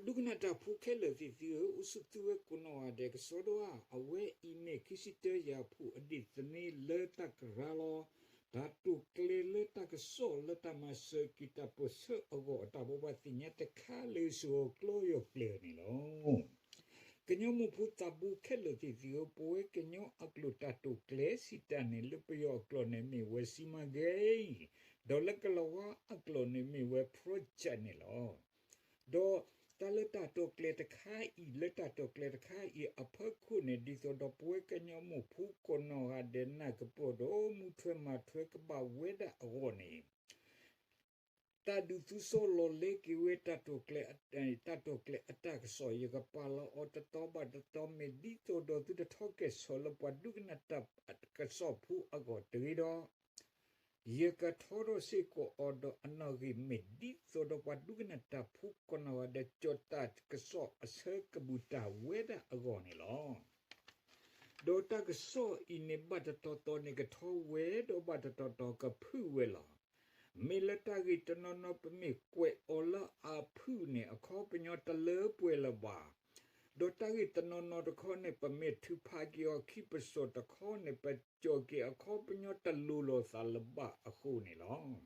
ဒိကနၣ်တၢ်ဖိခဲလၢာ်သ့ၣ်သုဧၢ, အိၣ်ဆူၣ်သုဝဲကိးနီၢ်ဂၤဒဲးကစီဒီဧါ. အဝဲအံၤမ့ၢ်ခံဆံတၢယၤဖှိၣ်အဒ့ၣ်သန့ၤလၢတၢ်ကရၤလီၤ တၢ်တိာ်ကျဲၤလၢတၢ်ကစီၣ်လၢတၢ်မၤစၢၤက့ၤတၢ်ပၢၢ်ဆၢအဂီၢ် အတၢ်ဘိးဘၣ်သ့ၣ်ညါတခါလၢစှီၤကျီယီၢ်ကျဲၤန့ၣ်လီၤ. ကညီမိၢ်ဖိသးဘိခဲလၢာ်သ့ၣ်သုဧၢ, ပဝဲကညီအကျိာ်တၢ်တိာ်ကျဲၤစံးတၢ်န့ၣ် လၢပယီၤအကျိာ်န့ၣ်မ့ၢ်ဝဲ စီမၤကဲ, ဒီးလၢကလၤဝါအကျိာ်န့ၣ်မ့ၢ်ဝဲ project န့ၣ်လီၤ. ဒီးတၢ်လၢတၢ်တိာ်ကျဲၤတခါအံၤ လၢတၢ်တိာ်ကျဲၤတခါအံၤအဖီခိၣ်န့ၣ် ဒ်သိးဒီးပဝဲကညီမိၢ်ဖိကိးနီၢ်ဂၤဒဲးနၢ်ကပၢၢ်ဒီးမူထွဲမၤထွဲကဘၣ်ဝဲဒၣ်အဂီၢ်န့ၣ် တၢ်ဒုးသူစီလီၤလဲက့ၤဝဲတၢ်တိာ်ကျဲၤ, တၢ်တိာ်ကျဲၤအတၢ်ကစီၣ် ယကပာ်လီၤအီၤတတီၤဘၣ်တတီၤ မ့ၢ်ဒ်သိးဒီးသုတထီကဲၣ်ဆိးလၢပှၤဒိကနၣ်တၢ်ကစီၣ်ဖိအဂီၢ်တဂ့ၤဒီး ယကထီထီၣ်စ့ၢ်ကီးအီၤဒီးအနီၣ်ဂံၢ် မ့ၢ်ဒ်သိးဒီးပှၤဒိကနၣ်တၢ်ဖိကိးနီၢ်ဂၤဒဲး ကၠီၣ်တၢ်ကစီၣ်အဆၢကဘူၣ်တၢ်ဝဲဒၣ်အဂီၢ်န့ၣ်လီၤ. ဒီးတၢ်ကစီၣ်အံၤန့ၣ် ဘၣ်တတီၤတီၤန့ၣ်ကထီဝဲ, ဒီးဘၣ်တတီၤတီၤကဖုၣ်ဝဲလီၤ. မ့ၢ်လၢတၢ်ဂ့ၢ်တနီၤနီၤ ပမ့ၢ်ကွဲးအီၤလၢအဖုၣ်န့ၣ် အခီပညီတလၢပှဲၤလၢၤဘၣ်. ဒီးတၢ်ဂ့ၢ်တနီၤနီၤတခီန့ၣ် ပမ့ၢ်ထုးဖးက့ၤအီၤခံပစီၣ်တခီန့ၣ် ပကၠီၣ်က့ၤအခီပညီတလိၤလိာ်သးလၢၤဘၣ်အဃိန့ၣ်လီၤ.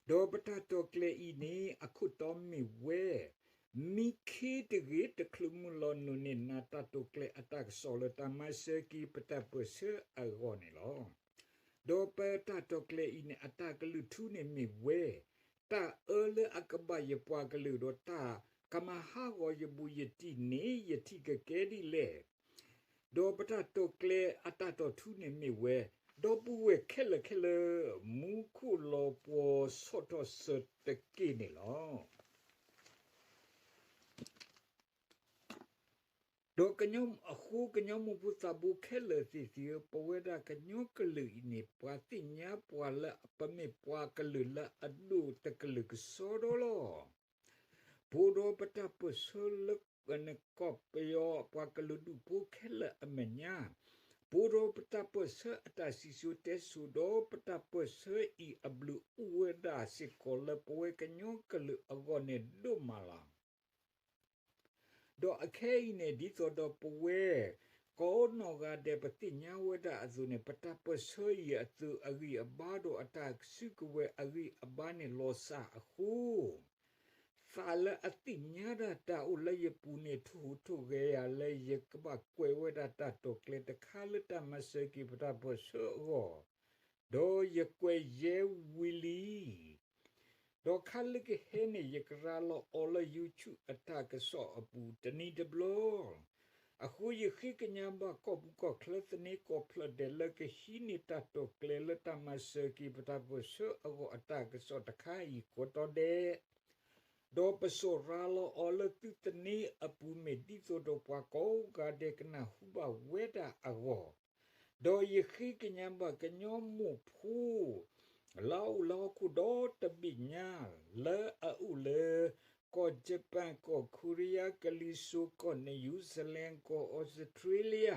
ဒီးပတၢ်တိာ်ကျဲၤအံၤန့ၣ် အခိၣ်တီမ့ၢ်ဝဲ မံခ့တဂ့ၤ တချုးမုၢ်လီၤနုာ်န့ၢ်နၤ တၢ်တိာ်ကျဲၤအတၢ်ကစီၣ်လၢတၢ်မၤစၢၤက့ၤပတၢ်ပၢၢ်ဆၢအဂီၢ်န့ၣ်လီၤ. ဒီးပတၢ်တိာ်ကျဲၤအံၤန့ၣ် အတၢ်ကလုၢ်ထူန့ၣ်မ့ၢ်ဝဲ တၢ်အၢလၢအကဘၣ်ယပှၤကလုာ်ဒီးတၢ်ကမၤဟးဂီၤယဘူးယတံၢ်န့ၣ် ယထံၣ်ကကဲဒ်လဲၣ်. ဒီးပတၢ်တိာ်ကျဲၤအတၢ်တီၢ်ထူန့ၣ်မ့ၢ်ဝဲ ဒီပုၢ်ဝဲၢ်ခဲလၢာ်ခဲလၢာ် မူခိၣ်လီၤပှီၤဆီၣ်ထီၣ်စၢၤတက့ၢ်န့ၣ်လီၤ. ဒီးအဃိကညီမိၢ်ဖိသးဘိခဲလၢာ်သ့ၣ်သုဧၢ, ပဝဲဒၣ်ကညီကလုာ်အံၤန့ၣ် ပှၤသ့ၣ်ညါပှၤလၢ ပမ့ၢ်ပှၤကလုာ်လၢအဒိၣ်တကလုာ်ကစီဒီလီၤ. ပအိၣ်ဒီးပတၢ်ပၢၢ်ဆၢလၢ ကီၢ်ပယီၤပှၤကလုာ်ဒူၣ်ဖိခဲလၢာ်အမဲာ်ညါ, ပအိၣ်ဒီးပတၢ်ပၢၢ်ဆၢအတၢ်စံၣ်စိၤတဲစိၤ ဒီးပတၢ်ပၢၢ်ဆၢအံၤအဘျုးအိၣ်ဝဲဒၣ်စ့ၢ်ကီးလၢပဝဲကညီကလုာ်အဂီၢ်န့ၣ်ဒိၣ်မးလီၤ. ဒီးအခဲအံၤန့ၣ် ဒ်သိးဒီးပဝဲ ကိးနီၢ်ဂၤဒဲး ပသ့ၣ်ညါဝဲဒၣ်အသိးန့ၣ် ပတၢ်ပၢၢ်ဆၢအံၤအသုးအဂံၢ်အဘါ ဒီးအတၢ်စုကဝဲၤအဂံၢ်အဘါန့ၣ်လီၤစၢ်အဃိ, သးလၢအသ့ၣ်ညါဒၣ်တၢ်အိၣ်လၢယပူၤန့ၣ် ထိၣ်ဟူးထိၣ်ဂဲၤယၤလၢယကဘၣ်ကွဲးဝဲဒၣ်တၢ်တိာ်ကျဲၤတခါလၢတၢ်မၤစၢၤက့ၤပတၢ်ပၢၢ်ဆၢအဂီၢ်, ဒီးယကွဲးယဲဝံၤလံ ဒီးခါလၢကဟဲန့ၣ် ယကရၤလီၤအီၤလၢ YouTube အတၢ်ကစီၣ်အပူၤတနံၤတဘျီ, အဃိယဃ့ကညးဘၣ်ကီၢ်ပူၤကီၢ်ချၢသန့ကိးဖျၢၣ်ဒဲးလၢကဟံးန့ၢ်တၢ်တိာ်ကျဲၤလၢတၢ်မၤစၢၤက့ၤ ပတၢ်ပၢၢ်ဆၢအဂီၢ်အတၢ်ကစီၣ်တခါအံၤကိးတီၤဒဲး ဒီးပစိာ်ရၤလီၤအီၤလၢသုသန့အပူၤ မ့ၢ်ဒ်သိးဒီးပှၤကိးဂၤဒဲးကနၢ်ဟူဘၣ်ဝဲဒၣ်အဂီၢ်, ဒီးယဃ့ကညးဘၣ်ကညီမိၢ်ဖိ လၢအအိၣ်လၢဟီၣ်ခိၣ်ဒီတဘ့ၣ်ညါ လၢအအိၣ်လၢ ကီၢ် Japan, ကီၢ် Korea, ကလံၤစိး, ကီၢ် New Zealand, ကီၢ် Australia,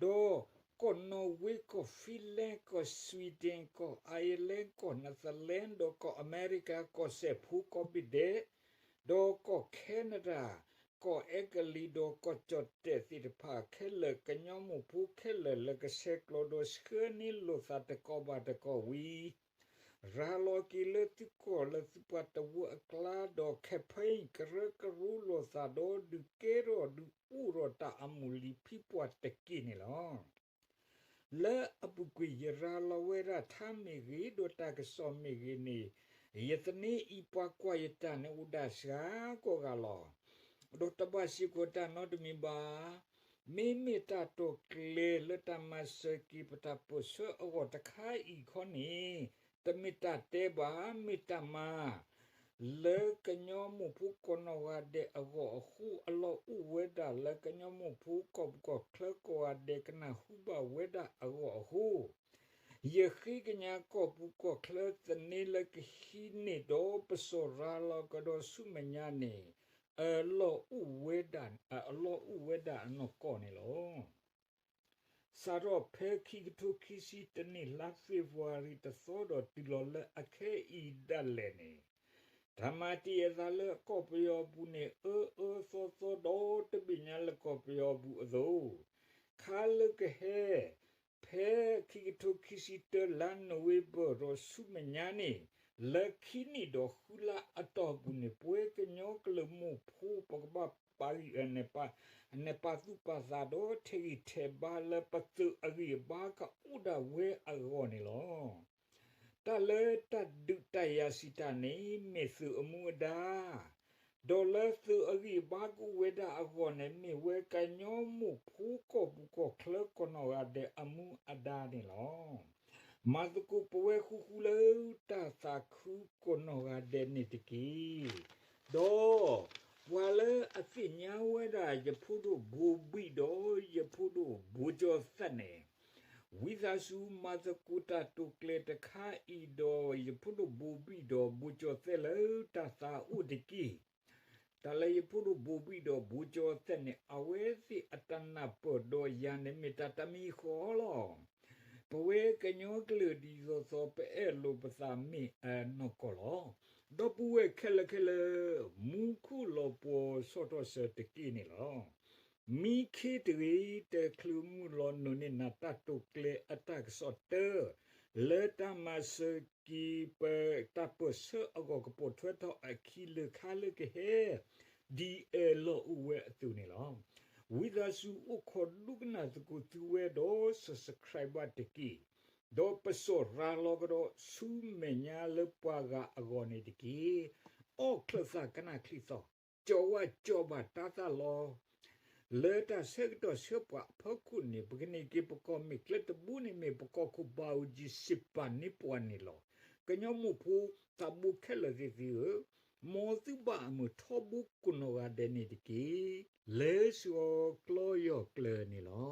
ဒီးကီၢ် Norway, ကီၢ် Finland, ကီၢ် Sweden, ကီၢ် Ireland, ကီၢ် Netherlands, ဒီးကီၢ်အမဲရကၤ ကီၢ်စဲၣ်ဖိကိးဘ့ၣ်ဒဲး, ဒီးကီၢ် Canada, ကီၢ်အဲကလံး ဒီးကီၢ်ကၠီၣ်တဲၣ်သ့ၣ်တဖၣ်ခဲလၢာ် ကညီမိၢ်ဖိခဲလၢာ်လၢကဆဲးကျိးဒီးဆှၢန့ၢ်လိာ်သးတကီၢ်ဘၣ်တကီၢ်ဝံၤ ရၤလီၤက့ၤလၢသုကီၢ်လၢသုပှၤတဝၢအကျါ ဒီး campaign ကရၢကရိလိာ်သးဒီးဒုးကဲထီၣ်ဒုးအိၣ်ထီၣ်တၢ်အမူးလံၤဖံးပှၢ်တက့ၢ်န့ၣ်လီၤ. လၢအပူၤကွံာ်ယရၤလီၤဝဲဒၣ်ထါမ့ၢ်ဂ့ၤ ဒီးတၢ်ကစီၣ်မ့ၢ်ဂ့ၤန့ၣ် ယသန့အံၤပှၤကွၢ်ယတၢ်န့ၣ်အိၣ်ဒၣ်စှၤကိးဂၤလီၤ. ဒီးတဘၣ်စ့ၢ်ကီးတၢ်နီတမံၤဘၣ်. မ့မ့ၢ်တၢ်တိာ်ကျဲၤလၢတၢ်မၤစၢၤက့ၤပတၢ်ပၢၢ်ဆၢအဂီၢ်တခါအံၤခီန့ၣ် တမ့ၢ်တၢ်တဲဘၣ် မ့ၢ်တၢ်မၤ လၢကညီမိၢ်ဖိကိးနီၢ်ဂၤဒဲးအဂီၢ်အဃိ အလီၢ်အိၣ်ဝဲဒၣ်လၢကညီမိၢ်ဖိကီၢ်ပူၤကီၢ်ချၢကိးဂၤဒဲးကနၢ်ဟူဘၣ်ဝဲဒၣ်အဂီၢ်အဃိ ယဃ့ကညးကီၢ်ပူၤကီၢ်ချၢသန့လၢကဟံးန့ၢ်ဒီးပစိာ်ရၤလီၤကဒီးဆူမဲာ်ညါန့ၣ် အလီၢ်အိၣ်ဝဲဒၣ် အလီၢ်အိၣ်ဝဲဒၣ်အနီၢ်ကီၢ်န့ၣ်လီၤ. စးထီၣ်ဖဲခံကထိခံဆံတၢနံၣ် လါဖ့ၤဘြူၤအါရံၤတသီဒီးတုၤလီၤလၢအခဲအံၤဒၣ်လဲာ်န့ၣ် တၢ်မၤတ့ၢ်အသးလၢကီၢ်ပယီၤအပူၤန့ၣ် အၢအၢသီသီဒီးတဘ့ၣ်ညါလၢကီၢ်ပယီၤအပူၤအသိး, ခါလၢကဟဲ ဖဲခံကထိခံဆံတၢ လါနိၣ်ဝ့ဘၢၣ်ဒီးဆူမဲာ်ညါန့ၣ်, လၢခံနံၣ်ဒီးဃုလါအတီၢ်ပူၤန့ၣ် ပဝဲကညီကလုာ်မိၢ်ဖိ ပကဘၣ်ပာ်ဂံၢ် အန့ၣ်ပာ်သူၣ်ပာ်သးဒီးထဲးဂံၢ်ထဲးဘါလၢပသုးအဂံၢ်အဘါကအိၣ်ဒၣ်ဝဲအဂီၢ်န့ၣ်လီၤ. တၢ်လၢတၢ်ဒုးတၢ်ယၤစံးတၢ်န့ၣ် မ့ၢ်သုးအမူအဒါ, ဒီးလၢသုးအဂံၢ်အဘါကအိၣ်ဝဲဒၣ်အဂီၢ်န့ၣ် မ့ၢ်ဝဲကညီမိၢ်ဖိကီၢ်ပူၤကီၢ်ချၢကိးနီၢ်ဂၤဒဲးအမူအဒါန့ၣ်လီၤ. မၤသကိးပဝဲဃူဃူလၢတၢ်သးခုကိးနီၢ်ဂၤဒဲးန့ၣ်တက့ၢ်. ဒီးပှၤလၢအသ့ၣ်ညါဝဲဒၣ်ယဖိဒိၣ်ဘိဘံၣ်ဒီးယဖိဒိၣ်ဘိကၠီသဲးန့ၣ်, ဝံသးစူၤမၤသကိးတၢ်တိာ်ကျဲၤတခါအံၤဒီး ယဖိဒိၣ်ဘိဘံၣ်ဒီးဘိကၠီသဲးလၢတၢ်သးအိၣ်တက့ၢ်. တၢ်လၢယဖိဒိၣ်ဘိဘံၣ်ဒီးဘိကၠီသဲးန့ၣ် အဝဲသ့ၣ်အတၢ်နၢ်ပၢၢ်ဒီးယၤန့ၣ် မ့ၢ်တၢ်တမံၤဃီလီၤ. ပဝဲကညီကလုာ်ဒ်သိးသိး ပအဲၣ်လိာ်ပသးမ့ၢ်အနီၢ်ကီၢ်လီၤ. ဒီပုၢ်ဝဲၢ်ခဲလၢာ်ခဲလၢာ်, မူခိၣ်လီၤပှီၤဆီၣ်ထီၣ်စၢၤတက့ၢ်န့ၣ်လီၤ. မံခ့တဂ့ၤ တချုးမုၢ်လီၤနုာ်န့ၢ်နၤတၢ်တိာ်ကျဲၤအတၢ်ကစီၣ်တၢၢ် လၢတၢ်မၤစၢၤက့ၤပတၢ်ပၢၢ်ဆၢအဂီၢ် ကပိာ်ထွဲထီၣ်အခံလၢခါလၢကဟဲ ဒ်အလီၢ်အိၣ်ဝဲအသိးန့ၣ်လီၤ. ဝံသးစူၤအိၣ်ခိးဒိကနၣ်သကိးသုဝဲဒီး subscribe ဘၣ်တက့ၢ်. ဒီးပစိာ်ရၤလီၤကဒီးဆူမဲာ်ညါလၢပှၤဂၤအဂီၢ်န့ၣ်တက့ၢ်. အီၣ်ချၢၣ်သးကနၣ်ချံသီၣ်, ကၠီၤဝၣ်ကၠီၤဘၣ်တၤသၣ်လီၤ. လၢတၢ်ဆၢကတီၢ်ဆၢပှၤအဖီခိၣ်န့ၣ် ပကန့ၢ်က့ၤပကီၢ်မ့ၢ်ကျဲတဘိန့ၣ် မ့ၢ်ပကီၢ်ခိၣ်ဘၣ်အူကၠံစံးပာ်န့ၢ်ပှၤန့ၣ်လီၤ. ကညီမိၢ်ဖိသးဘိခဲလၢာ်သ့ၣ်သုဧၢ, မ်သုဘၣ်အမုာ်ထီဘိကိးနီၢ်ဂၤဒဲးန့ၣ်တက့ၢ်. လၢစှီၤကျီယီၢ်ကျၢၤန့ၣ်လီၤ.